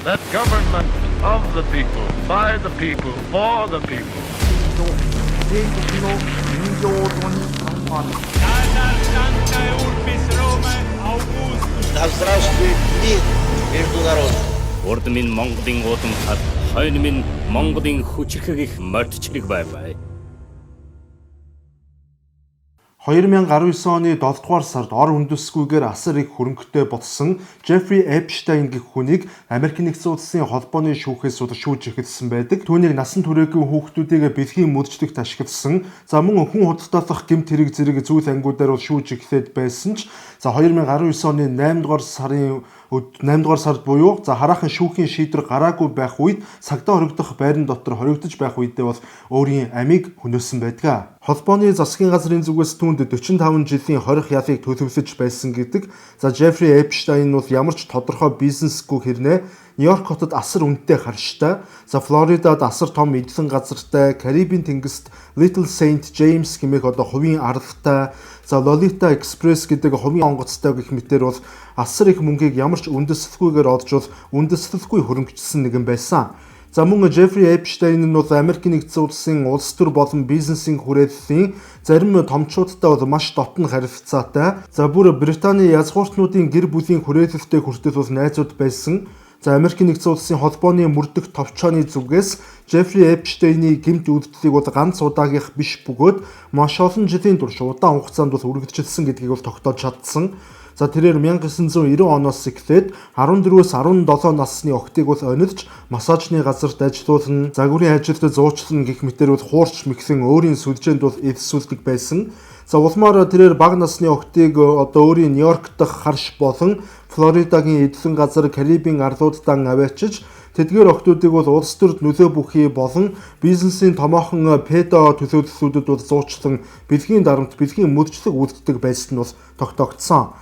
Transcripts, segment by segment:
That government of the people, by the people, for the people. Да здравствует мир между народами. Урд минь Монголын уудамхад, хойно минь Монголын хүчирхэг их морьд чирэг байвай. 2019 оны 7 дугаар сард ор үндэсгүйгээр асар их хөрөнгөтэй болсон Джеффри Эпштейн гэх хүнийг Америк нэгдсэн улсын холбооны шүүхээс шүүж эхэлсэн байдаг. Түүнийг насан туршийн хүүхдүүдийг бэлгийн мөржлөгт ашигласан, за мөн хүн худалдаалах гэмт хэрэг зэрэг зүйл ангиудаар бол шүүж эхлээд байсан ч за 2019 оны 8 дугаар сарын 8 дугаар сард буюу за хараахан шүүхийн шийдвэр гараагүй байх үед цагдаа хоригдох байран дотор хоригдож байх үедээ бол өөрийн амийг хөнөөсөн байдаг. Холбооны засгийн газрын зүгээс түүнд 45 жилийн хорих ялыг төлөвлөж байсан гэдэг. За Джеффри Эпштейн бол ямар ч тодорхой бизнесгүй хэрнээ Нью-Йорк хотод асар үнэтэй харштай. За Флоридад асар том эдлэн газартай, Карибын тэнгист Little Saint James хэмээх одоо хувийн аралтай, за Lolita Express гэдэг хувийн онгоцтой гэх мэтэр бол асар их мөнгийг ямар ч үндэслэлгүйгээр олж бол үндэслэлгүй хөрөнгөчсөн нэгэн байсан. За мөн Джеффри Эпштейн нь бол Америк нэгдсэн улсын улс төр болон бизнесийн хүрээллийн зарим томчуудтай бол маш дотно харилцаатай. За бүр Британий язгууртнуудын гэр бүлийн хүрээлэлтэй хүртэл бол найзууд байсан. За Америк нэгдсэн улсын холбооны мөрдөх товчооны зүгээс Джеффри Эпштейний гэмт үйлдэлийг бол ганц удаагийнх биш бөгөөд маш олон жилийн турш удаан хугацаанд бол үргэлжилсэн гэдгийг бол тогтоож чадсан. За тэрээр 1990 оноос эхлээд 14-өөс 17 насны охидыг бол онилж массажны газарт ажиллуулна, загварын ажилд зуучлана гэх мэтэр бол хуурч мэгсэн өөрийн сүлжээнд бол эвсүүлдэг байсан. За улмаар тэрээр бага насны охидыг одоо өөрийн Нью-Йорк дахь харш болон Флоридагийн эдлэн газар, Карибын арлуудад аваачиж тэдгээр охидуудыг бол улс төрд нөлөө бүхий болон бизнесийн томоохон педо төлөөллүүдэд бол зуучлан бэлгийн дарамт, бэлгийн мөржлөг үлддэг байсан нь бол тогтоогдсон.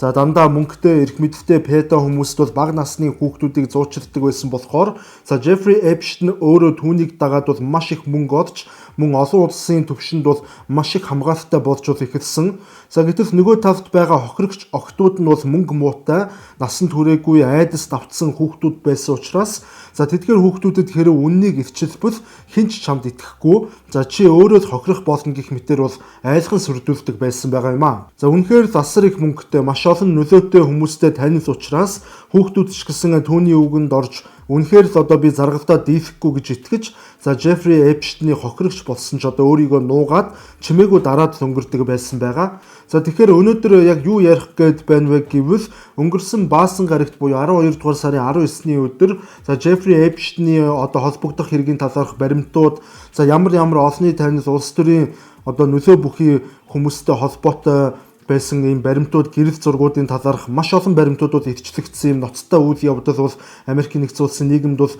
За дандаа мөнгөтэй, эрх мэдэлтэй педо хүмүүст бол бага насны хүүхдүүдийг зуучилдаг байсан болохоор за Джеффри Эпштейн өөрөө түүнийг дагаад бол маш их мөнгө олж мөн олон улсын түвшинд бол маш их хамгаалалттай болж бол эхэлсэн. За гэтэл нөгөө талд байгаа хохирогч охидууд нь бол мөнгө муутай, насан туршаагүй айдас давтсан хүүхдүүд байсан учраас за тэдгээр хүүхдүүдэд хэрэг үннийг илчилбэл хэн ч чамд итгэхгүй, за чи өөрөө л хохирох болно гэх мэтэр бол айлхан сүрдүүлдэг байсан байгаа юм аа. За үнэхээр л асар их мөнгөтэй, маш олон нөлөөтэй хүмүүстэй танил учраас хүүхдүүд ч гэсэн түүний үгэнд орж үнэхээр л одоо би заргалдаа дийлэхгүй гэж итгэж за Джеффри Эпштейний хохирогч болсон ч одоо өөрийгөө нуугаад чимээгүй дараад өнгөрдөг байсан байгаа. За тэгэхээр өнөөдөр яг юу ярих гээд байна вэ гэвэл өнгөрсөн баасан гарагт буюу 12 дугаар сарын 19-ний өдөр за Джеффри Эпштейний одоо холбогдох хэргийн талаарх баримтууд, за ямар ямар олонний танил улс төрийн одоо нөлөө бүхий хүмүүстэй холбоотой байсан ийм баримтууд, гэрэл зургуудын талаарх маш олон баримтуудад илчлэгдсэн ийм ноцтой үйл явдал бол Америк нэгдсэн улсын нийгэмд бол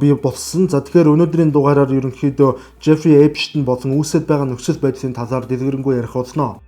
бий болсон. За тэгэхээр өнөөдрийн дугаараар ерөнхийдөө Джеффри Эпштейн болон үүсээд байгаа нөхцөл байдлын талаар дэлгэрэнгүй ярих болно.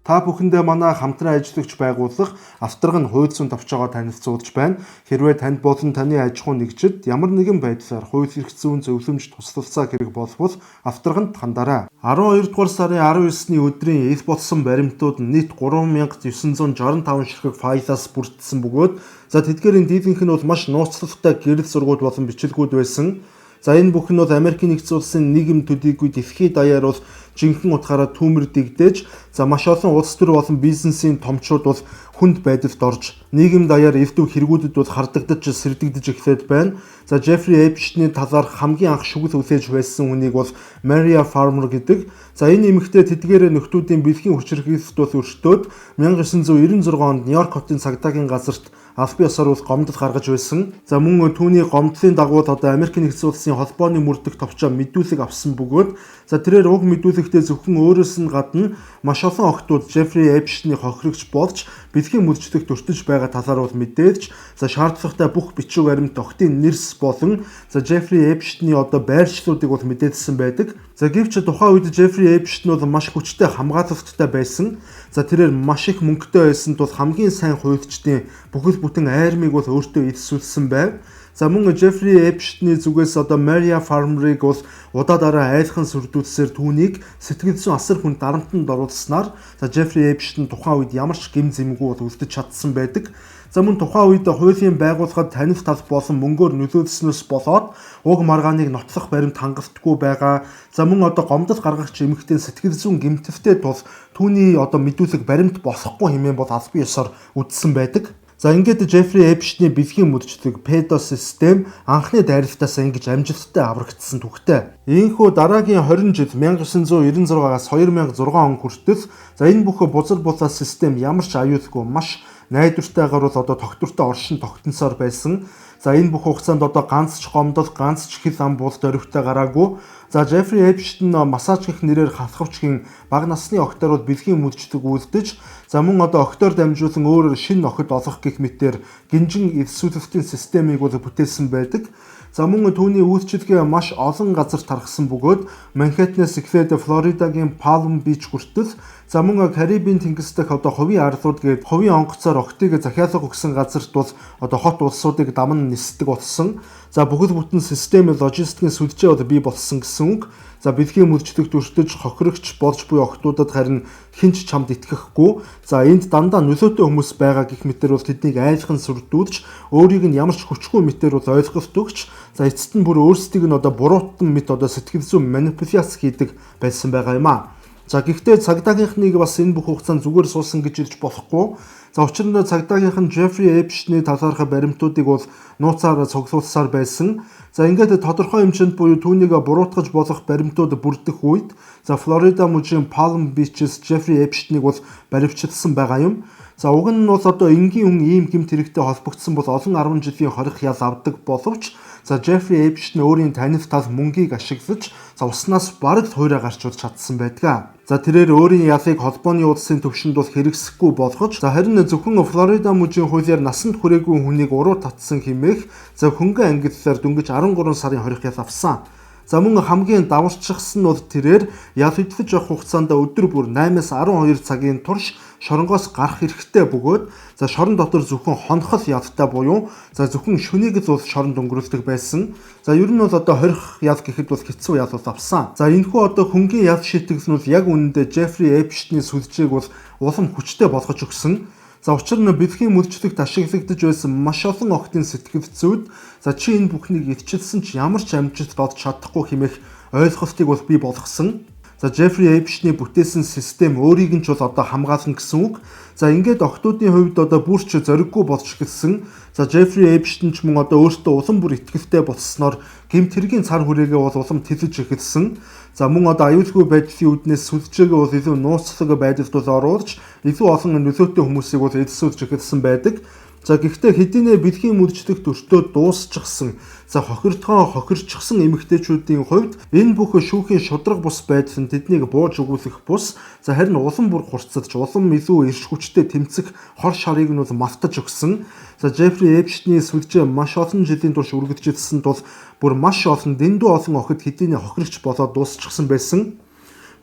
Та бүхэндээ манай хамтран ажиллагч байгууллага Автраг нь хууль зүйн товчоогоо танилцуулж байна. Хэрвээ танд болон таны аж ахуйн нэгжид ямар нэгэн байдлаар хууль эрх зүйн зөвлөмж, туслалцаа хэрэг болбол Автрагт хандараа. 12 дугаар сарын 19-ний өдрийн ил болсон баримтууд нийт 3965 ширхэг файлаас бүрдсэн бөгөөд за тэдгээрийн дийлэнх нь бол маш нууцлалтай гэрэл зургууд болон бичлэгүүд байсан. За энэ бүхэн бол Америкийн нэгдсэн улсын нийгэм төдийгүй дэлхийд даяар бол жинхэнэ утгаараа түүмэрдэгдэж за маш олон улс төр болон бизнесийн томчууд бол хүнд байдалд орж нийгэм даяар элдв хэрэгүүдэд бол хардагдаж сэрдэгдэж эхлээд байна. За Джеффри Эпштейний талаар хамгийн анх шүгэл хүлээж байсан хүнийг бол Мария Фармер гэдэг. За энэ эмэгтэй тэдгээр нөхдүүдийн бэлгийн хүчирхийлэлт бол өртөөд 1996 онд Нью-Йорк хотын цагдаагийн газарт албан ёсоор бол гомдол гаргаж байсан. За мөн түүний гомдлын дагуу одоо Америк нэгдсэн улсын холбооны мөрдөх товчоо мэдүүлэг авсан бөгөөд за тэрээр уг мэдүүлэгтээ зөвхөн өөрөөс нь гадна маш олон охидууд Джеффри Эпштейний хохирогч болж бэлгийн мөржлөгт өртөж байгаа талаар бол мэдээлж за шаардлагатай бүх бичиг баримт, охидын нэрс болон за Джеффри Эпштейний одоо байршлуудыг бол мэдээлсэн байдаг. За гэвч тухайн үед Джеффри Эпштейн бол маш хүчтэй хамгаалалттай байсан. За тэрээр маш их мөнгөтэй байсан тул хамгийн сайн хуульчдын бүхэл бүтэн армийг бол өөртөө элсүүлсэн байв. За мөн Jeffrey Epstein-ий зүгээс одоо Maria Farmer-ыг бол удаа дараа айлхан сүрдүүлсээр түүнийг сэтгэл зүйн асар хүнд дарамтанд оруулснаар за Jeffrey Epstein тухайн үед ямар ч гэм зэмгүй бол үлдэж чадсан байдаг. За мөн тухайн үед хуулийн байгууллагад танил тал болон мөнгөөр нөлөөлснөөс болоод уг маргааныг нотлох баримт хангалтгүй байгаа. За мөн одоо гомдол гаргагч эмэгтэй сэтгэл зүйн гэмтэлтэй тул түүний одоо мэдүүлэг баримт болохгүй хэмээн бол албан ёсоор үздсэн байдаг. За ингээд Jeffrey Epstein-ий бэлгийн мөрчлөг pedo систем анхны дайралтаас ингэж амжилттай аврагдсан түүхтэй. Ийхүү дараагийн 20 жил 1996-аас 2006 он хүртэл за энэ бүх бузар булаа систем ямар ч аюулгүй маш найдвартайгаар бол одоо тогтвортой оршин тогтносоор байсан. За энэ бүх хугацаанд одоо ганц ч гомдол, ганц ч хил ам бул дөрвтэй гараагүй. За Jeffrey Epstein массаж гэх нэрээр халахвчгийн бага насны охидоор бол бэлгийн мөрчлөг үйлдэж, за мөн одоо охидоор дамжуулан өөрөөр шинэ охид олох гэх мэтээр гинжин эвсүүлэлтийн системийг бол бүтээсэн байдаг. За мөн түүний үйлчилгээ маш олон газар тархсан бөгөөд Манхэттенээс эхлээд Флоридагийн Palm Beach хүртэл, за мөн Карибын тэнгис дэх одоо хувийн арлууд гээд хувийн онгоцоор охидыг захиалга өгсөн газарт бол одоо хот улсуудыг даман нисдэг болсон. За бүхэл бүтэн систем логистикийн сүлжээ бол бий болсон гэсэн үг. За бэлгийн мөрчлөгт өртөж хохирогч болж буй охидуудад харин хэн ч чамд итгэхгүй. За энд дандаа нөлөөтэй хүмүүс байгаа гэх мэтэр бол тэднийг айлхан сүрдүүлж, өөрийг нь ямар ч хүчгүй мэтэр бол ойлголт өгч, за эцэст нь бүр өөрсдийг нь одоо буруутан мэт одоо сэтгэл зүйн манипуляц хийдэг байсан байгаа юм а. За гэхдээ цагдаагийнхныг бас энэ бүх хугацаанд зүгээр суусан гэж хэлж болохгүй. За учир нь цагдаагийнх нь Jeffrey Epstein-ий талаарх баримтуудыг бол нууцаар цуглуулсаар байсан. За ингээд тодорхой хэмжээнд буюу түүнийг буруутгаж болох баримтууд бүрдэх үед за Флорида мужийн Palm Beach-с Jeffrey Epstein-ийг бол баривчилсан байгаа юм. За уг нь бол одоо энгийн хүн ийм гэмт хэрэгтэй холбогдсон бол олон 10 жилийн хорих ял авдаг боловч за Jeffrey Epstein өөрийн танил тал мөнгийг ашиглаж за уснаас бараг хуурай гарч болж чадсан байдаг. За тэрээр өөрийн ялыг холбооны улсын түвшинд бол хэрэгсэхгүй болгож, за харин зөвхөн Флорида мужийн хуулиар насанд хүрээгүй хүнийг уруу татсан хэмээх за хөнгөн ангиллаар дөнгөж 13 сарын хорих ял авсан. За мөн хамгийн даварчихсан нь бол тэрээр ял хөдлөж явах хугацаанд өдөр бүр 8-аас 12 цагийн турш шоронгоос гарах эрхтэй бөгөөд за шорон дотор зөвхөн хонхол ялтай буюу за зөвхөн шөнийг л бол шоронд өнгөрүүлдэг байсан. За ер нь бол одоо хорих ял гэхэд бол хэцүү ял бол авсан. За энэхүү одоо хөнгийн ял шийтгэл нь бол яг үнэндээ Jeffrey Epstein-ий сүлжээг бол улам хүчтэй болгож өгсөн. За учир нь бэлгийн мөрчлөгт ашиглагдаж байсан маш олон охидын сэтгэл зүйд за чи энэ бүхнийг илчилсэн ч ямар ч амжилт олж чадахгүй хэмээх ойлголтыг бол бий болгосон. За Jeffrey Epstein-ий бүтээсэн систем өөрийг нь ч бол одоо хамгаална гэсэн үг. За ингээд охидуудын хувьд одоо бүр ч зориггүй болж эхэлсэн. За Jeffrey Epstein ч мөн одоо өөртөө улам бүр итгэлтэй болсноор гэмт хэргийн цар хүрээгээ бол улам тэлэж эхэлсэн. За мөн одоо аюулгүй байдлын үүднээс сүлжээгээ бол илүү нууцлаг байдалд бол оруулж, илүү олон нөлөөтэй хүмүүсийг бол элсүүлж эхэлсэн байдаг. За гэхдээ хэдийнэ бэлгийн мөрчлөгт өртөө дуусчихсан. За хохирдгоо хохирчихсан эмэгтэйчүүдийн хувьд энэ бүх шүүхийн шударга бус байдал нь тэднийг бууж өгүүлэх бус, за харин улам бүр хурцлаж, улам илүү эрч хүчтэй тэмцэх хор шарыг нь бол малтаж өгсөн. За Jeffrey Epstein-ий сүлжээ маш олон жилийн турш үргэлжилсэн тул бүр маш олон дэндүү олон охид хэдийнэ хохирогч болоод дуусчихсан байсан.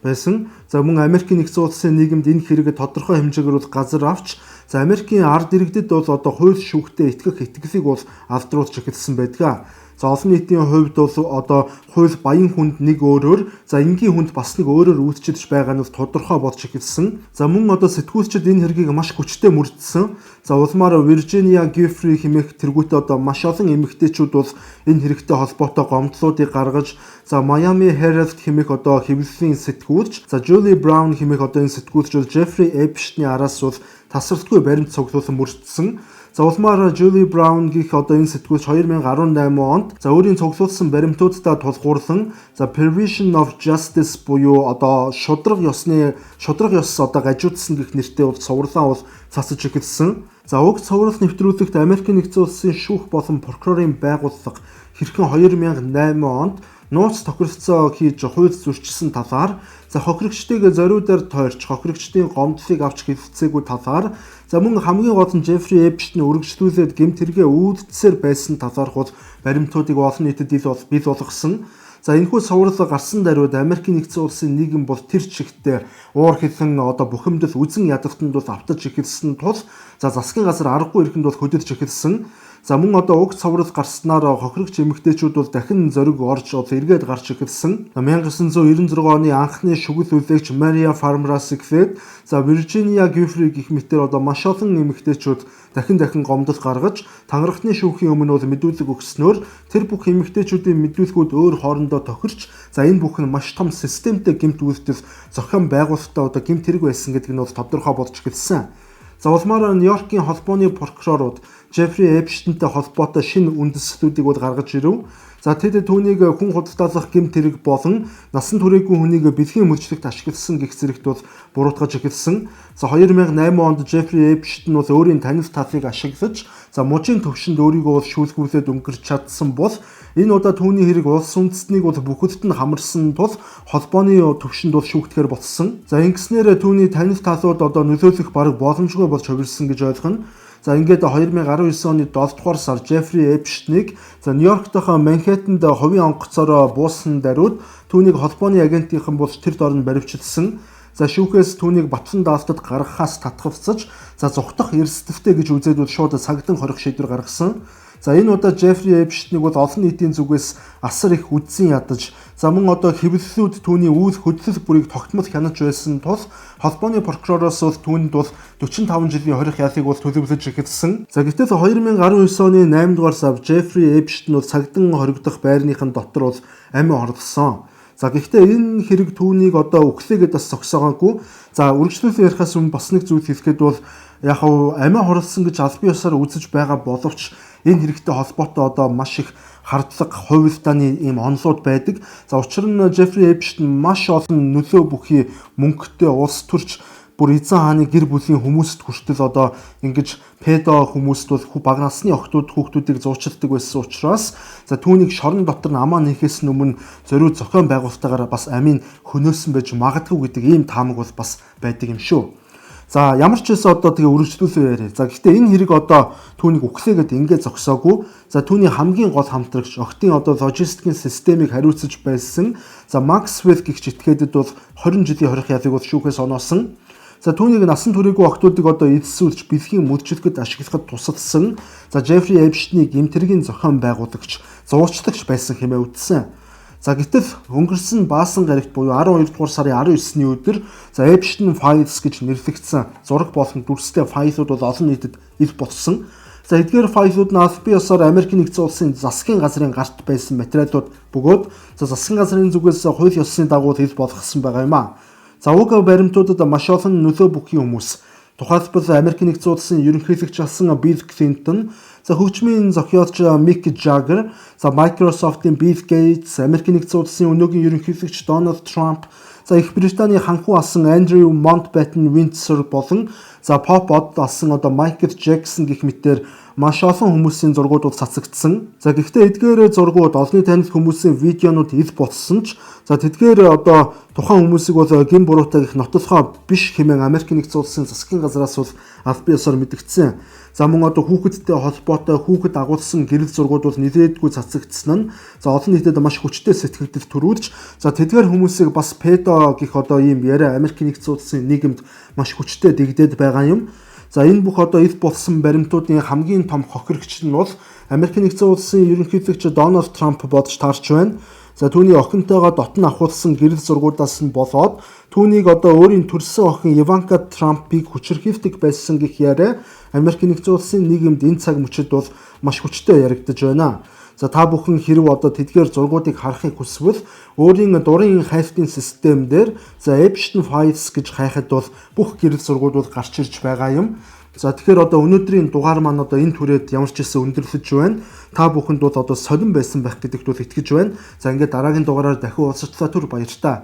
За мөн Америкийн нэгдсэн улсын нийгэмд энэ хэрэг тодорхой хэмжээгээр бол газар авч, за Америкийн ард иргэдэд бол одоо хууль шүүхтэй итгэх итгэлийг бол алдруулж эхэлсэн байдаг. За олон нийтийн хувьд бол одоо хууль баян хүнд нэг өөрөөр, за энгийн хүнд бас нэг өөрөөр үйлчилж байгаа нь тодорхой болж эхэлсэн. За мөн одоо сэтгүүлчид энэ хэргийг маш хүчтэй мөрдсөн. За улмаар Virginia Giuffre хэмээх тэргүүтээ одоо маш олон эмэгтэйчүүд бол энэ хэрэгтэй холбоотой гомдлуудыг гаргаж, за Miami Herald хэмээх одоо хэвлэлийн сэтгүүлч, за Julie Brown хэмээх одоо энэ сэтгүүлч бол Jeffrey Epstein-ий араас бол тасралтгүй баримт цуглуулсан мөрдсөн. За улмаар Julie Brown гэх одоо энэ сэтгүүлч 2018 онд за өөрийн цуглуулсан баримтуудаа тулгуурлан за Perversion of Justice буюу одоо шударга ёсны шударга ёс одоо гажуудсан гэх нэртэй бол цувралаа бол цацаж эхэлсэн. За уг цуврал нэвтрүүлэгт Америкийн нэгдсэн улсын шүүх болон прокурорын байгууллага хэрхэн 2008 онд нууц тохиролцоо хийж хууль зөрчилсөн талаар, за хохирогчдыг зориудаар тойрч хохирогчдын гомдлыг авч хэлэлцээгүй талаар, за мөн хамгийн гол нь Jeffrey Epstein үргэлжлүүлээд гэмт хэрэгээ үйлдсээр байсан талаарх бол баримтуудыг олон нийтэд ил бил болгосон. За энэхүү цуврал гарсан даруйд Америкийн нэгдсэн улсын нийгэм бол тэр чигтээ уур хилэн одоо бухимдал үзэн ядалтанд бол автаж эхэлсэн тул за засгийн газар аргагүй эрхэнд бол хөдөлж эхэлсэн. За мөн одоо уг цоврал гарснаар хохирогч эмэгтэйчүүд бол дахин зориг орж одоо эргээд гарч эхэлсэн. 1996 оны анхны шүгэл үлээгч Мария Фармраас эхлээд за Виржиниа Гюфри гэх мэтээр одоо маш олон эмэгтэйчүүд дахин дахин гомдол гаргаж тангарахны шүүхийн өмнө бол мэдүүлэг өгснөөр тэр бүх эмэгтэйчүүдийн мэдүүлгүүд өөр хоорондоо тохирч за энэ бүх нь маш том системтэй гэмт үйлдэл зохион байгуулалттай одоо гэмт хэрэг байсан гэдэг нь бол тодорхой болж эхэлсэн. За улмаар Нью-Йоркийн холбооны прокурорууд Джеффри Эпштейнтэй холбоотой шинэ үндэслэлүүдийг бол гаргаж ирэв. За тэд түүнийг хүн худалдаалах гэмт хэрэг болон насан туршаагүй хүнийг бэлгийн мөрчлөгт ашигласан гэх зэрэгт бол буруутгаж эхэлсэн. За 2008 онд Джеффри Эпштейн бол өөрийн танил талыг ашиглаж за мужийн төвшөнд өөрийгөө бол шүүлгүүлээд өнгөрч чадсан бол энэ удаа түүний хэрэг улс үндэстнийг бол бүхэлд нь хамарсан тул холбооны төвшөнд бол шүүгдэхээр болсон. За ингэснээр түүний танил талууд одоо нөлөөлөх бараг боломжгүй болж хувирсан гэж ойлгоно. За ингээд 2019 оны 7 дугаар сар Джеффри Эпштейнийг за Нью-Йорк дахь Манхэттенд хувийн онгоцоор буусан даруйд түүнийг холбооны агентийнхэн болж тэр дор нь баривчилсан. За шүүхээс түүнийг батлан даалтад гаргахаас татгалзаж за зугтах эрсдэлтэй гэж үзээд бол шууд цагдан хорих шийдвэр гаргасан. За энэ удаа Джеффри Эпштейнийг бол олон нийтийн зүгээс асар их үдсэн ядаж за мөн одоо хэвлэлүүд түүний үйл хөдлөл бүрийг тогтмол хянаж байсан тул холбооны прокуророос бол түүнд бол 45 жилийн хорих ялыг бол төлөвлөж эхэлсэн. За гэтэл 2019 оны 8 дугаар сар Джеффри Эпштейн бол цагдан хоригдох байрныхын дотор бол амиа хорлосон. За гэхдээ энэ хэрэг түүнийг одоо үхлээгээд бас зогсоогоогүй. За үргэлжлүүлэн ярихаас өмнө бас нэг зүйл хэлэхэд бол яг амиа хорлосон гэж албан ёсоор үзэж байгаа боловч энэ хэрэгтэй холбоотой одоо маш их хардлага, хувилдааны ийм онолууд байдаг. За учир нь Джеффри Эпштейн маш олон нөлөө бүхий мөнгөтэй улс төрч бүр эзэн хааны гэр бүлийн хүмүүст хүртэл одоо ингэж педо хүмүүст бол бага насны охтууд хүүхдүүдийг зуучилдаг байсан учраас за түүнийг шорон дотор нь амаа нээхээс өмнө зориуд зохион байгуулалтаагаар бас амийг хөнөөсөн байж магадгүй гэдэг ийм таамаг бол бас байдаг юм шүү. За ямар ч байсан одоо тэгээ үргэлжлүүлээ яриа. За гэхдээ энэ хэрэг одоо түүнийг үхлээгээд ингэ зогсоогүй. За түүний хамгийн гол хамтрагч охтын одоо логистикийн системийг хариуцаж байсан. За Максвелл гэх читгээдэд бол 20 жилийн хорих ялыг бол шүүхээс оноосон. За түүнийг насан туршаагүй охтуудыг одоо эдсүүлж бэлгийн мөрчлөгөд ашиглахад тусалсан. За Джеффри Эпштейнийг гэмт хэргийн зохион байгуулагч, зуучлагч байсан хэмээн үздсэн. За гэтэл өнгөрсөн Баасан гарагт буюу 12 дугаар сарын 19-ний өдөр за Epstein Files гэж нэрлэгдсэн зураг болон дүрстэй файлууд бол олон нийтэд ил болсон. За эдгээр файлууд нь албан ёсоор Америк нэгдсэн улсын засгийн газрын гарт байсан материалууд бөгөөд за засгийн газрын зүгээс хууль ёсны дагуу ил болгосон байгаа юм а. За уг баримтуудад маш олон нөлөө бүхий хүмүүс тухайлбал Америк нэгдсэн улсын ерөнхийлөгч болсон Билл Клинтон, за хөгжмийн зохиолч Мик Жаггер, за Microsoft-ын Билл Гейтс, Америк нэгдсэн улсын өнөөгийн ерөнхийлөгч Дональд Трамп, за Их Британий ханхүү асан Андрю Маунтбаттен Виндсор болон за поп од асан одоо Майкл Джексон гэх мэтээр маш олон хүмүүсийн зургууд бол цацагдсан. За гэхдээ эдгээр зургууд олонний танил хүмүүсийн видеонууд ил болсон ч за тэдгээр одоо тухайн хүмүүсийг бол гэм буруутай гэх нотлохоо биш хэмээн Америк нэгдсэн улсын засгийн газраас бол албан ёсоор мэдэгдсэн. За мөн одоо хүүхэдтэй холбоотой хүүхэд агуулсан гэрэл зургууд бол нэлээдгүй цацагдсан нь за олон нийтэд маш хүчтэй сэтгэгдэл төрүүлж за тэдгээр хүмүүсийг бас педо гэх одоо ийм яриа Америк нэгдсэн улсын нийгэмд маш хүчтэй дэгдээд байгаа юм. За энэ бүх одоо ил болсон баримтуудын хамгийн том хохирогч нь бол Америк нэгдсэн улсын ерөнхийлөгч Дональд Трамп бодож таарч байна. За түүний охинтойгоо дотн авахулсан гэрэл зургуудаас нь болоод түүнийг одоо өөрийн төрсөн охин Иванка Трампыг хүчирхийлдэг байсан гэх яриа Америк нэгдсэн улсын нийгэмд энэ цаг мөчид бол маш хүчтэй яригдаж байна. За та бүхэн хэрв одоо тэдгээр зургуудыг харахыг хүсвэл өөрийн дурын хайлтын систем дээр за Epstein Files гэж хайхад бол бүх гэрэл зургууд бол гарч ирж байгаа юм. За тэгэхээр одоо өнөөдрийн дугаар маань одоо энэ түрээд ямар ч гэсэн өндөрлөж байна. Та бүхэнд бол одоо сонирн байсан байх гэдэгт бол итгэж байна. За ингээд дараагийн дугаараар дахин уулзтлаа, түр баяртай.